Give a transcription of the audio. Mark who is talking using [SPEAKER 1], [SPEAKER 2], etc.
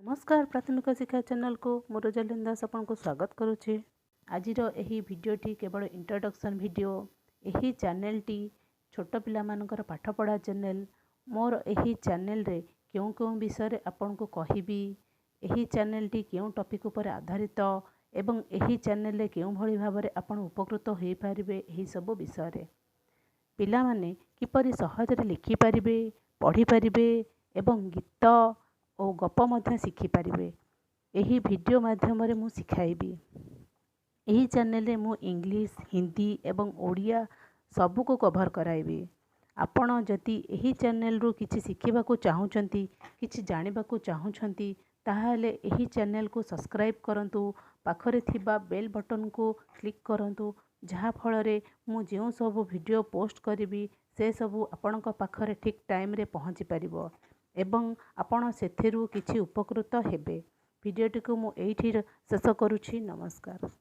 [SPEAKER 1] ନମସ୍କାର, ପ୍ରାଥମିକ ଶିକ୍ଷା ଚ୍ୟାନେଲକୁ ମୁଁ ରୋଜାଲିନ୍ ଦାସ ଆପଣଙ୍କୁ ସ୍ୱାଗତ କରୁଛି। ଆଜିର ଏହି ଭିଡ଼ିଓଟି କେବଳ ଇଣ୍ଟ୍ରୋଡକ୍ସନ୍ ଭିଡ଼ିଓ। ଏହି ଚ୍ୟାନେଲଟି ଛୋଟ ପିଲାମାନଙ୍କର ପାଠପଢ଼ା ଚ୍ୟାନେଲ। ମୋର ଏହି ଚ୍ୟାନେଲରେ କେଉଁ କେଉଁ ବିଷୟରେ ଆପଣଙ୍କୁ କହିବି, ଏହି ଚ୍ୟାନେଲଟି କେଉଁ ଟପିକ୍ ଉପରେ ଆଧାରିତ ଏବଂ ଏହି ଚ୍ୟାନେଲରେ କେଉଁଭଳି ଭାବରେ ଆପଣ ଉପକୃତ ହୋଇପାରିବେ, ଏହିସବୁ ବିଷୟରେ ପିଲାମାନେ କିପରି ସହଜରେ ଲେଖିପାରିବେ, ପଢ଼ିପାରିବେ ଏବଂ ଗୀତ ଓ ଗପ ମଧ୍ୟ ଶିଖିପାରିବେ, ଏହି ଭିଡ଼ିଓ ମାଧ୍ୟମରେ ମୁଁ ଶିଖାଇବି। ଏହି ଚ୍ୟାନେଲରେ ମୁଁ ଇଂଲିଶ, ହିନ୍ଦୀ ଏବଂ ଓଡ଼ିଆ ସବୁକୁ କଭର୍ କରାଇବି। ଆପଣ ଯଦି ଏହି ଚ୍ୟାନେଲରୁ କିଛି ଶିଖିବାକୁ ଚାହୁଁଛନ୍ତି, କିଛି ଜାଣିବାକୁ ଚାହୁଁଛନ୍ତି, ତାହେଲେ ଏହି ଚ୍ୟାନେଲକୁ ସବସ୍କ୍ରାଇବ୍ କରନ୍ତୁ, ପାଖରେ ଥିବା ବେଲ୍ ବଟନ୍କୁ କ୍ଲିକ୍ କରନ୍ତୁ, ଯାହାଫଳରେ ମୁଁ ଯେଉଁ ସବୁ ଭିଡ଼ିଓ ପୋଷ୍ଟ କରିବି ସେସବୁ ଆପଣଙ୍କ ପାଖରେ ଠିକ୍ ଟାଇମ୍ରେ ପହଞ୍ଚିପାରିବ ଏବଂ ଆପଣ ସେଥିରୁ କିଛି ଉପକୃତ ହେବେ। ଭିଡ଼ିଓଟିକୁ ମୁଁ ଏଇଠି ଶେଷ କରୁଛି। ନମସ୍କାର।